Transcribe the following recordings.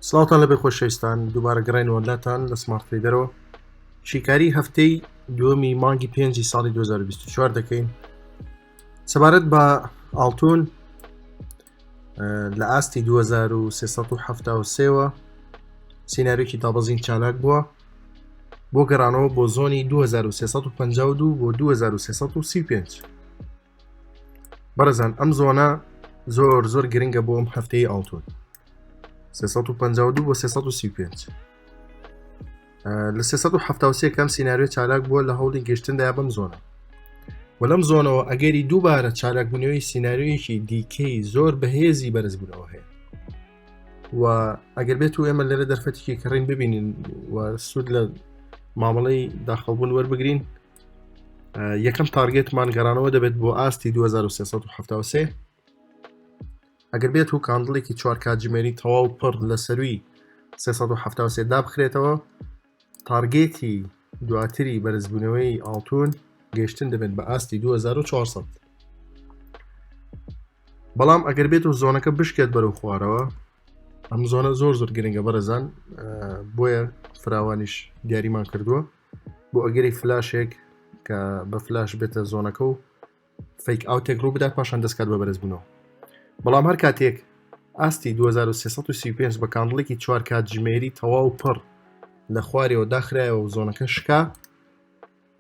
سڵاوتان لەبێ خۆشەویستان دووبارە گەڕێنەوە لاتان لە سمارت ترەیدەرەوە شیکاری هەفتەی دووەمی مانگی پێنجی ساڵی 2024 دەکەین سەبارەت بە ئاڵتون لە ئاستی 2373ەوە سیناریۆکی دابەزین چالاک بووە بۆ گەڕانەوە بۆ زۆنی 2352 بۆ 2335 بەڕێزان ئەم زۆنە زۆر زۆر گرنگە بۆ ئەم هەفتەی ئاڵتون 352 بۆ 335 لە 373 کەم سیناریۆ چالاک بووە لە هەوڵی گەشتندا بەم زۆنە و لەم زۆنەوە ئەگەری دووبارە چالاکبوونەوەی سیناریۆیەکی دیکەی زۆر بەهێزی بەرزبوونەوە هەیە و ئەگەر بێت و ئێمە لێرە دەرفەتێکی کڕین ببینین و سوود لە مامەڵەی داخڵبوون وەربگرین یەکەم target مان گەڕانەوە دەبێت بۆ ئاستی 2373 ئەگەر بێت و candle ێکی چوار کاتژمێری تەواو پڕ لە سەروی 373 دابخرێتەوە target ی دواتری بەرزبوونەوەی ئاڵتون گەشتن دەبێت بە ئاستی 2400 بەڵام ئەگەر بێت و زۆنەکە بشکێت بەرەو خوارەوە ئەم زۆنە زۆر زۆر گرنگە بەڕێزان بۆیە فراوانیش دیاریمان کردووە بۆ ئەگەری فلاشێک کە بە فلاش بێتە زۆنەکە و fake out ێک ڕوو بدات پاشان دەستکات بە بەرزبوونەوە بەڵام هەر کاتێک ئاستی 2335 بە candle ێکی چوار کاتژمێری تەواو پڕ لە خوارەوە داخرایەوە و زۆنەکە شکا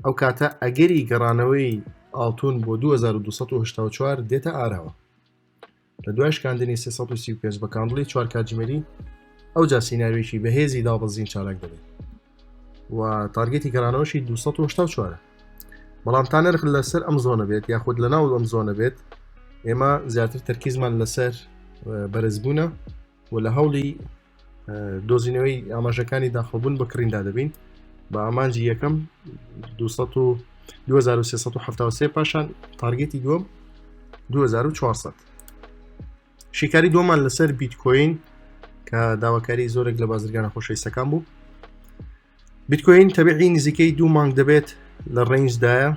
ئەو کاتە ئەگەری گەڕانەوەی ئاڵتون بۆ 2284 دێتە ئاراوە لە دوای شکاندنی 335 بە candle ی چوار کاتژمێری ئەوجا سیناریۆیەکی بەهێزی دابەزین چالاک دەبێت و target ی گەڕانەوەشی 284 بەڵام تا نرخ لەسەر ئەم زۆنە بێت یاخود لە ناو ئەم زۆنە بێت ئێمە زیاتر تەرکیزمان لەسەر بەرزبوونە و لە هەوڵی دۆزینەوەی ئاماژەکانی داخڵبوون بە کڕیندا دەبین بە ئامانجی یەکەم 2373 پاشان target ی دووەم 2400 شیکاری دووەمان لەسەر بیتکۆین کە داواکاری زۆرێک لە بازرگانە خۆشەویستەکان بوو بیتکۆین تەبیعی نزیکەی دوو مانگ دەبێت لە range دایە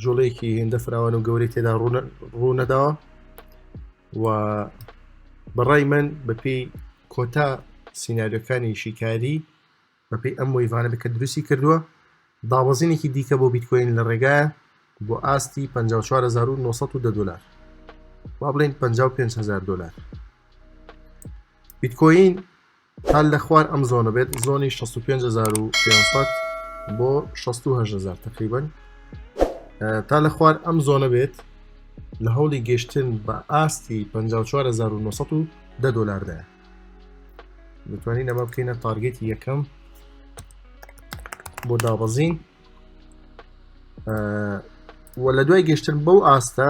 جوڵەیەکی هێندە فراوان و گەورەی تێدا ڕوونەداوە و بەڕای من بەپێی کۆتا سیناریۆکانی شیکاری بەپێی ئەم wave انە کە دروستی کردووە دابەزینێکی دیکە بۆ بیتکۆین لە ڕێگایە بۆ ئاستی 54910 دلار با بڵێن 55000 دلار بیتکۆین تا لە خوار ئەم زۆنە بێت زۆنی 65500 بۆ 68000 تقریبا تا لە خوار ئەم زۆنە بێت لە هەوڵی گەشتن بە ئاستی 54910 دۆلاردایە دەتوانین ئەمە بکەینە target ی یەکەم بۆ دابەزین و لە دوای گەشتن بەو ئاستە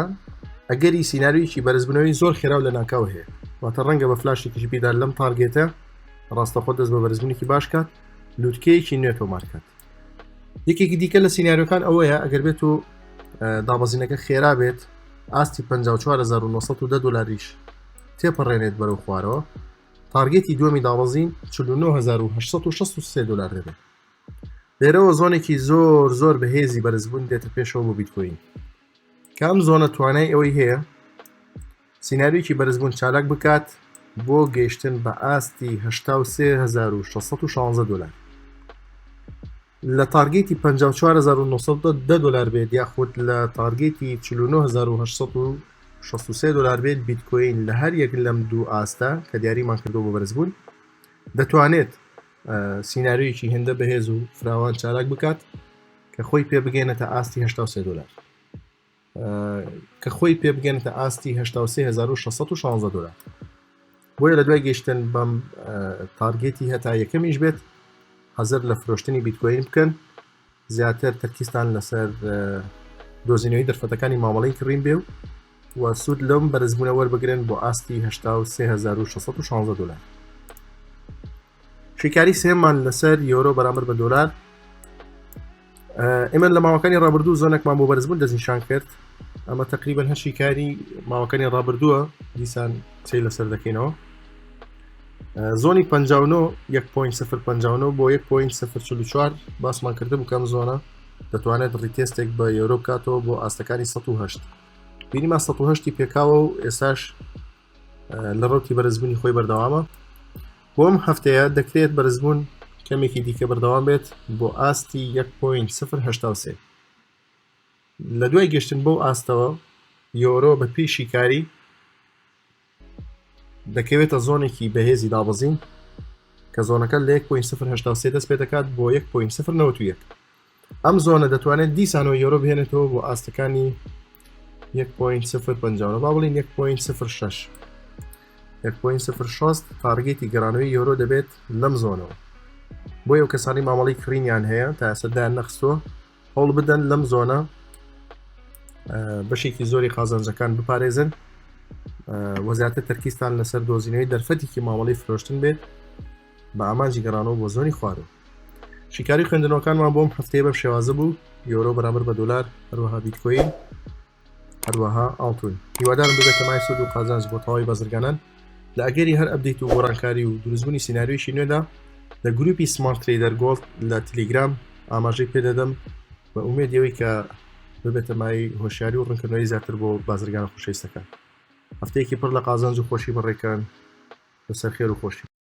ئەگەری سیناریۆیەکی بەرزبوونەوەی زۆر خێرا و لە ناکاو هەیە واتە ڕەنگە بە فلاشێکیش بیدا لەم target ە ڕاستەخۆ دەست بە بەرزبوونێکی باش کات لوتکەیەکی نوێ تۆمار کات یەکێکی دیکە لە سیناریۆکان ئەوەیە ئەگەر بێت و دابەزینەکە خێرا بێت ئاستی 54910 دلاریش تێپەڕێنێت بەرەو خوارەوە target ی دووەمی دابەزین 49863 دلار دەبێت لێرەوە زۆنێکی زۆر زۆر بەهێزی بەرزبوون دێتە پێشەوە بۆ بیتکۆین کە ئەم زۆنە توانای ئەوەی هەیە سیناریۆکی بەرزبوون چالاک بکات بۆ گەیشتن بە ئاستی 83616 دلار لە target ی 54910 دلار بێت یاخود لە target ی 49863 دلار بێت بیتکۆین لە هەر یەک لەم دوو ئاستە کە دیاریمان کردو بۆ بەرزبوون دەتوانێت سیناریۆیەکی هێندە بەهێز و فراوان چالاک بکات کە خۆی پێ بگەێنێتە ئاستی 83 دلار کە خۆی پێ بگەێنێتە ئاستی 83616 دلار بۆیە لە دوای گەشتن بەم target ی هەتا یەکەمیش بێت حەزەر لە فرۆشتنی بیتکۆین بکەن زیاتر تەرکیزتان لەسەر دۆزینەوەی دەرفەتەکانی مامەڵەی کڕین بێ و و سوود لەم بەرزبوونە وەربگرن بۆ ئاستی 83616 دلار شیکاری سێمان لەسەر یۆرۆ بەرامبەر بە دۆلار ئێمە لە ماوەکانی ڕابردوو زۆنێکمان بۆ بەرزبوون دەستنیشان کرد ئەمە تقریبا هەر شیکاری ماوەکانی ڕابردووە دیسان قسەی لەسەر دەکەینەوە زۆنی 59 1.059 بۆ 1.044 باسمان کردبوو کەم زۆنە دەتوانێت retest ێک بە یۆرۆ بکاتەوە بۆ ئاستەکانی 108 بینیمان 108 پێکاوە و ئێساش لە ڕوتی بەرزبوونی خۆی بەردەوامە. بۆ ئەم هەفتەیە دەکرێت بەرزبوون کەمێکی دیکە بەردەوام بێت بۆ ئاستی 1.083. لە دوای گەشتن بەو ئاستەوە یۆرۆ بە پێی شیکاری دەکەوێتە zone ێکی بەهێزی دابەزین کە zone ەکە لە 1.083 دەست پێ دەکات بۆ 1.091. ئەم zone ە دەتوانێت دیسانەوە یۆرۆ بهێنێتەوە بۆ ئاستەکانی 1.050 با بڵین 1.06 1.06 target ی گەڕانەوەی یۆرۆ دەبێت لەم zone ەوە. بۆ ئەو کەسانی مامەڵی کڕینیان هەیە تا ئێستا دایان نەخستووە هەوڵ بدەن لەم zone ە بەشێکی زۆری قازانجەکان بپارێزن وە زیاتر تەرکیزتان لەسەر دۆزینەوەی دەرفەتێکی مامەڵی فرۆشتن بێت بە ئامانجی گەڕانەوە بۆ zone ی خوارەوە. شیکاری خوێندنەوەکانمان بۆم هەفتەیە بەم شێوازە بوو یۆرۆ بەرامبەر بە دۆلار هەروەها بیتکۆین هەروەها ئاڵتون. هیوادارم ببێتە مای سوود و قازانج بۆ تەواوی بازرگانان. لە ئەگەری هەر update و گۆڕانکاری و دروستبوونی سیناریۆیەکی نوێدا لە گروپی Smart Trader Gold لە تلیگرام ئاماژەی پێدەدەم بە ئومێدی ئەوەی کە ببێتە مای هۆشیاری و ڕوونکردنەوەی زیاتر بۆ بازرگانە خۆشەویستەکان. هەفتەیەکی پڕ لە قازانج و خۆشی بەڕێکەن لەسەر خێر و خۆشی.